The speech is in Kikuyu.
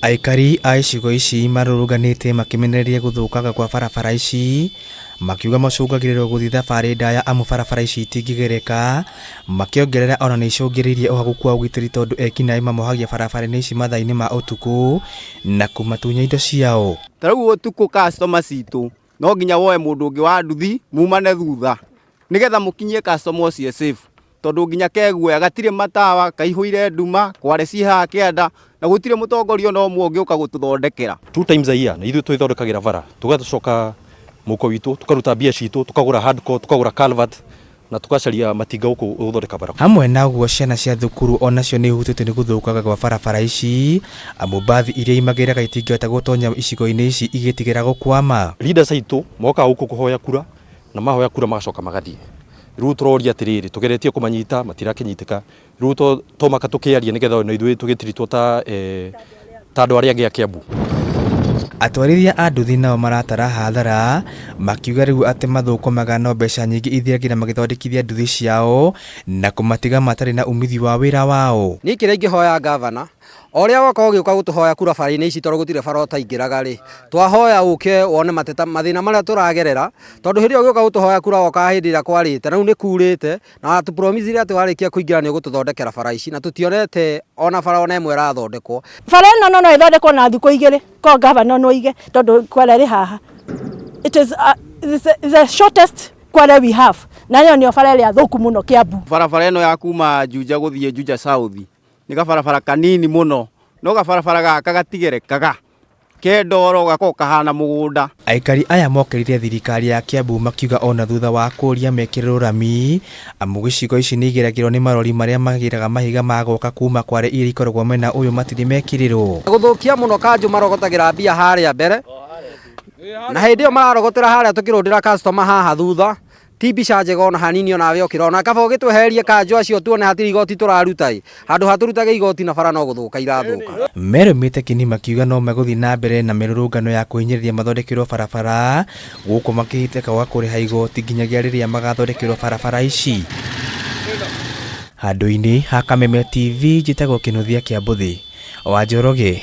Aikari a icigo ici marũrũnganĩte makĩmenereria gũthũkanga kwa barabara ici, makiuga macũngagĩrĩrio gũthiĩ thabarĩ ndaya amu barabara ici itingĩgereka, makĩongerera ona nĩicũngĩrĩirie ũhagũku wa ũgitĩri tondũ ekinaĩ mamohagia barabara-inĩ ici mathaa-inĩ ma ũtukũ na kũmatunya indo ciao. Ta rĩu ũtukũ customer citũ no nginya woe mũndũ ũngĩ wa nduthi mumane thutha nĩgetha mũkinyie customer ũcio safe tondũ nginya keguoya gatirĩ matawa kaihũire nduma kware ciĩ haha kĩanda na gũtirĩ mũtongoria ona ũmwe ũngĩũka gũtũthondekera. Two times a year na ithuĩ twĩthondekagĩra bara tũgacoka mũhuko witũ tũkaruta mbia citũ tũkagũra hardcore tũkagũra culvert na tũgacaria matinga gũkũ gũthondeka bara. Hamwe na ũguo ciana cia thukuru onacio nĩ ihutĩtio nĩ gũthũkanga gwa barabara ici amu mbathi iria imagĩraga itingĩhota gũtonya icigo-inĩ ici igĩtigĩra gũkwama. Leaders aitũ mokaga gũkũ kũhoya kura na mahoya kura magacoka magathiĩ. Rĩu tũroria atĩrĩrĩ, tũgeretie kũmanyita matirakĩnyitĩka, rĩu tomaka tũkĩaria nĩgetha ona ithuĩ tũgĩtiritwo ta ta andũ arĩa angĩ a Kiambu. Atwarithia a nduthi nao maratara hathara makiuga rĩu atĩ mathũkũmaga no mbeca nyingĩ ithiragĩra magĩthondekithia nduthi ciao na kũmatiga matarĩ na umithio wa wĩra wao. Niĩ kĩrĩa ingĩhoya ngavana, o ũrĩa woka ũgĩũka gũtũhoya kura bara-inĩ ici tondũ gũtirĩ bara ũtaingĩraga rĩ, twahoya ũke wone mateta mathĩna marĩa tũragerera, tondũ hĩndĩ ĩyo ũgĩũka gũtũhoya kura wokaga hĩndĩ ĩrĩa kwarĩte, na rĩu nĩ kurĩte, na watũ promise ire atĩ warĩkia kũingĩra nĩ ũgũtũthondekera bara ici, na tũtionete ona bara ona ĩmwe ĩrathondekwo. Bara ĩno no ĩthondekwo na thikũ igĩrĩ, korwo ngavana no aige tondũ kware ĩrĩ haha. It is the shortest kware we have, na ĩyo nĩyo bara ĩrĩa thũku mũno Kiambu. Barabara ĩno ya kuma Juja gũthiĩ Juja South nĩ gabarabara kanini mũno, no gabarabara gaka gatigerekaga, ke ndoro gakoragwo kahana mũgũnda. Aikari aya mokĩrĩire thirikari ya Kiambu makiuga ona thutha wa kũria mekĩrĩrwo rami amu gĩcigo ici nĩ igeragĩrwo nĩ marori marĩa magĩraga mahiga ma gwaka kuma kware iria ikoragwo mwena ũyũ matirĩ mekĩrĩrwo. Gũthũkia mũno kanjũ marogotagĩra mbia harĩa mbere na hĩndĩ ĩyo mararogotera harĩa tũkĩrũndĩra customer haha thutha ti mbica njega ona hanini onawe ũkĩrona kaba ũgĩtwehererie kanjũ acio tuone hatirĩ igoti tũraruta ĩ handũ ha tũrutage igoti na bara no gũthũka irathũka. Merũmĩte kĩni makiuga no megũthiĩ na mbere na mĩrũrũngano ya kũhinyĩrĩria mathondekerwo barabara gũkũ makĩhĩtĩka gwa kũrĩha igoti nginyagia rĩrĩa magathondekerwo barabara ici. Handũ-inĩ ha Kameme TV njĩtagwo Kĩnuthia Kĩambũthĩ wa Njoroge.